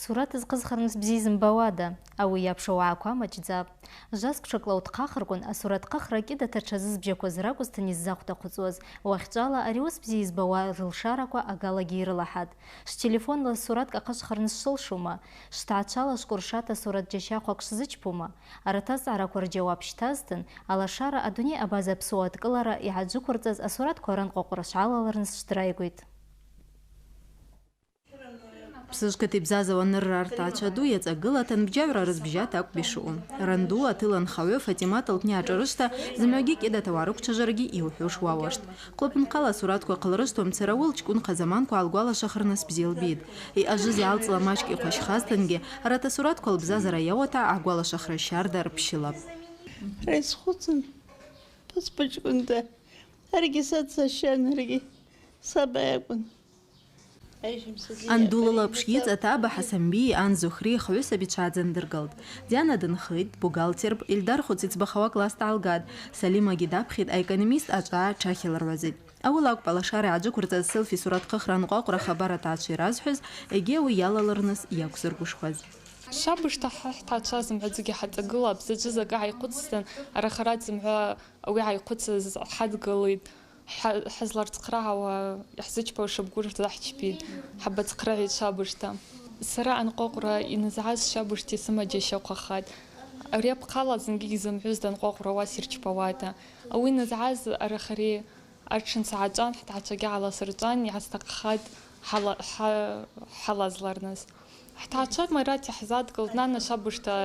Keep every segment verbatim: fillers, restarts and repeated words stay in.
Сураҭ зхызхарныс бзиа изымбауада? Ауи иаԥш ауаақәа маҷӡап. Жазк ҽакла удхахыркәын, асураҭ хыхра акьыдаҭа ҽазызбжьақәаз ракәызҭан иззахәҭахәыҵуаз, уахьҿала ари ус бзиа избауа рылшарақәа агалагьы ирылаҳат. Шьтелефонла сураҭк ахышхарныс шылшома? Шҭаацәала шкәыршаҭа сураҭ џьашьахәак шзычԥома? Арҭ азҵаарақәа рџьауап шьҭазҭан, алашара адунеи абаза аԥсуа адкылара иҳаӡәықәырҵаз асураҭқәа рынҟәаҟәра шалаларныс шдраигоит. Ԥсыжқыҭ ибзазауа нырра рҭаацәа ду иаҵагыла ҭанбжьаҩра рызбжьа такәб ишыҟоу. Ранду, аҭыл анхаҩы Фатимат Алтни аҿарышҭа, зымҩагьы кьыда ҭауа рықәцәажарагьы иуҳәо шуауашт. Хәлаԥынхала асураҭқәа хылрышҭуа мцара уи лҷкәынха заманқәа аалгәалашахарныс бзиа лбеит. Иҟажыз иалҵла маҷк ихәашьхазҭангьы, арҭ асураҭқәа лбзазара иауаҭа аҳгәалашахра шьарда арԥшьылап. Ҳара исхәыцын, ԥҳәызба ҷкәында, аригьы са дсашьан, аригьы саба иакәын. Анду лылаԥш иҵаҭа Абаҳа Самбии ан Зухри хҩы сабицәа аӡандыргалт. Диана дынхеит, бухгалтерп, Ильдар хәыц иӡбахауа класс дҳалгат, Салимагьы даԥхьеит, аекономист аҿаа ҽахьаларҳәазеит. Ауи лакәп алашара аӡәықәырҵаз селфи сураҭ хыхра анҟәаҟәра хабар аҭаацәа иразҳәаз, егьи ауи иалалырныс иақәзыргәышхәаз. Шабашҭа ҳа ҳҭаацәа зымҳәаӡогьы ҳаҵагылап, заҵәы закы ҳаихәыцӡан, арахарат зымҳәа ауи ҳаихәыцыз ҳадгылеит. Ҳа-, ҳазларцхраауа, иаҳзычпауа шабгу рзаҳчпеит, ҳабацхраҳәеит шабашҭа. Сара анҟәаҟәра иназааз шабашҭа исымаџьашьахәахат. Ари аԥхала зынгьы изымҳәоз данҟәаҟәра уа сирчпауада. Ауи назааз арахари аҽын сааҿан, ҳҭаацәагьы ааласырҵәан, иаҳзҭаххат ҳала-, ҳа-, ҳалазларныс. Ҳҭаацәа Марат иаҳзадгылт, нана шабашҭа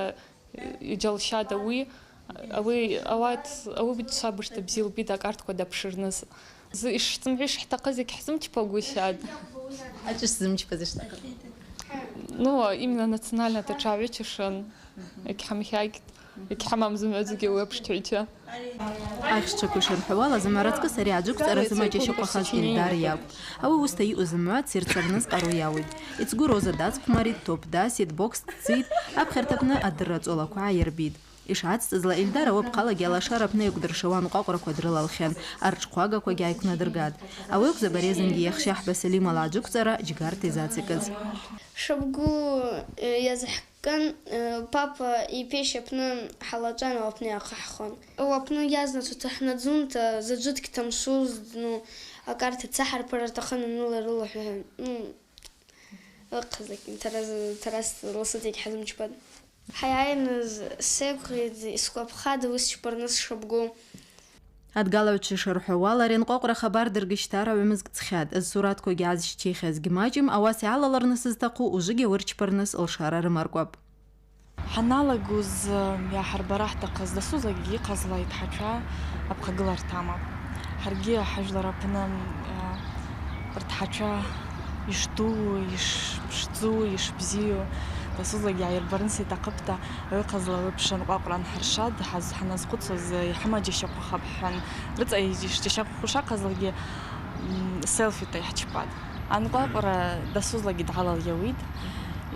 иџьалшьада уи, ауи, ауат, ауи шабашҭа бзиа лбеит акарҭқәа даԥшырныс. Зы ишсымҳәо ишҳҭахыз егьҳзымчԥагәышьад. Аҿы сзымчԥаз ишҭахыз. Ну, именно национальна даҽа ҩычашан, егьҳамхьакьт, егьҳамам зымҩаӡагьы уи аԥшҭҩыча. Ахьчақәа ишырҳәауала, зымҩа раҵкыс ари аӡәықәҵара зымаҷашьақәахаз Ильдар иакәын. Ауи усҭа иҟоу зымҩа цирцарныс ҟаро иауит. Ицгәы Роза дацхәмарит, топ дасит, бокс дцит, аԥхьарҭаԥны адырра ҵолақәа ааирбит. Ишацҵызла, Ильдар ауаԥхалагьы алашара аԥны еиқәдыршауа анҟәаҟәрақәа дрылалхьан, арҽхәагақәагьы ааиқәнадыргат. Ауи акәзар, ари азынгьы иахшьаҳба Салима лаӡәыкәҵара џьгарҭа изациҵаз. Шабгу, э, иазаҳкын, э, папа иԥешьа аԥны ҳалаҵәан, уаԥны иаахаҳхон. Уаԥны иазнацәа ҭаҳнаӡун, заӡәыкгь ҭамшузт, ну, акарҭа цаҳарԥар рҭахын, аныла рылаҳәа, ну, ыҟазагь, Тарас, Тарас ласыҵегь ҳазымчбан. Ҳаиааины сеиқәхеит, исгәаԥхада ус чпарныс шабгу? Адгалаҩцәа шырҳәауала, ари анҟәаҟәра хабар дыргышьҭар аҩымызк ҵхьат, зсураҭқәагьы азшьҭихьазгь маҷым, ауаса иалалырныс зҭаху ужыгьы урчпарныс лшара рымаркуап. Ҳаналагоз, иаҳарбара ҳҭахыз дасузагьы иҟазла иҭҳацәа аԥхагыларҭа амоуп. Ҳаргьы ҳажәлар аԥны, рҭҳацәа ишдуу, ишԥшӡоу, ишбзиоу, дасузагьы ааирбарныс иҭахыпта, ыҟазла уи ԥшынҟәаҟәра анҳарша, ҳаз-, ҳаназхәыцуаз, иҳамаџьашьахәахап ҳҳәан, рыҵа ишџьашьахәхо шаҟазлагьы, м, селфита иаҳчпат. Анҟәаҟәра дасузлагьы дҳалалиауеит,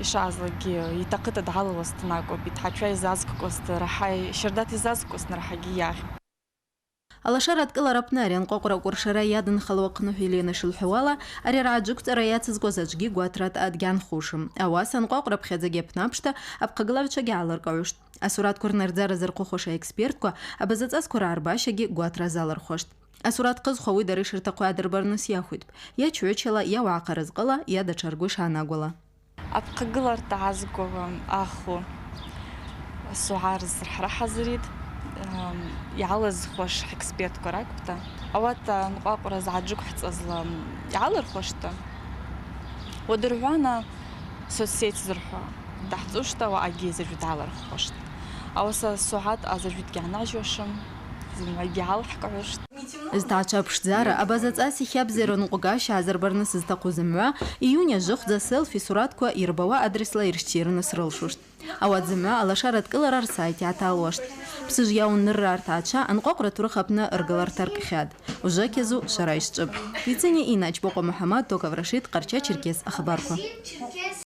ишаазлагьы иҭахыта дҳалалуаз днагоуп, иҭҳацәа изазкқәаз драҳа, шьардаҭ изазкқәаз днараҳагьы иаӷь. Алашара адкылара аԥны ари анҟәаҟәра акәыршара иадынхало аҟны Елена шылҳәауала, ари ара аӡәыкәҵара иацызкуаз аӡәгьы гәаҭрат адгьанхушым. Ауаса анҟәаҟәра ԥхьаӡагьы аԥнаԥшта аԥхагылаҩцәагьы аалыркаҩышт. Асураҭқәа рнагӡара зырхәыхәаша аекспертқәа абазаҵазқәа раарбашьагьы гәаҭара азалырхуашт. Асураҭ хызхуа уи дара ишырҭаху иаадырбарныс иахәит, иа чҩычала, иа уаҟа разҟыла, иа даҽа ргәы шаанагәала. Аԥхагыларҭа аазго аху суҳәараз ҳара ҳазырит, иалазхуаш ҳекспертқәа ракәта. Ауат анҟәаҟәра заҳаџықәҳҵазла иаалырхуашта, уадырҳәана соцсеть зырҳәо даҳҵушта, уаҟагьы заҩыт даалырхуашт. Ауаса суҳәат азаҩытгьы ҳнажьуашым, зымҩагьы алаҳкаҳәышт. Зҭаацәа аԥшӡара, абазаҵас ихьабзиара ныҟәгашьа азырбарныс зҭаху зымҩа, июнь ажыхәӡа селфи сураҭқәа ирбауа адресла иршьцәирныс рылшушт. Ауат зымҩа алашара адкылара рсайт иаҭалуашт. Ԥсыжь иаун нырра рҭаацәа анҟәаҟәра аҭоурых аԥны ргыларҭа ркхьат. Ужақьазу шара ишҿыб. Лициниа Инна, Ачбокәа Муҳаммад, Токов Рашид, Ҟарча-Черкес ахабарқәа.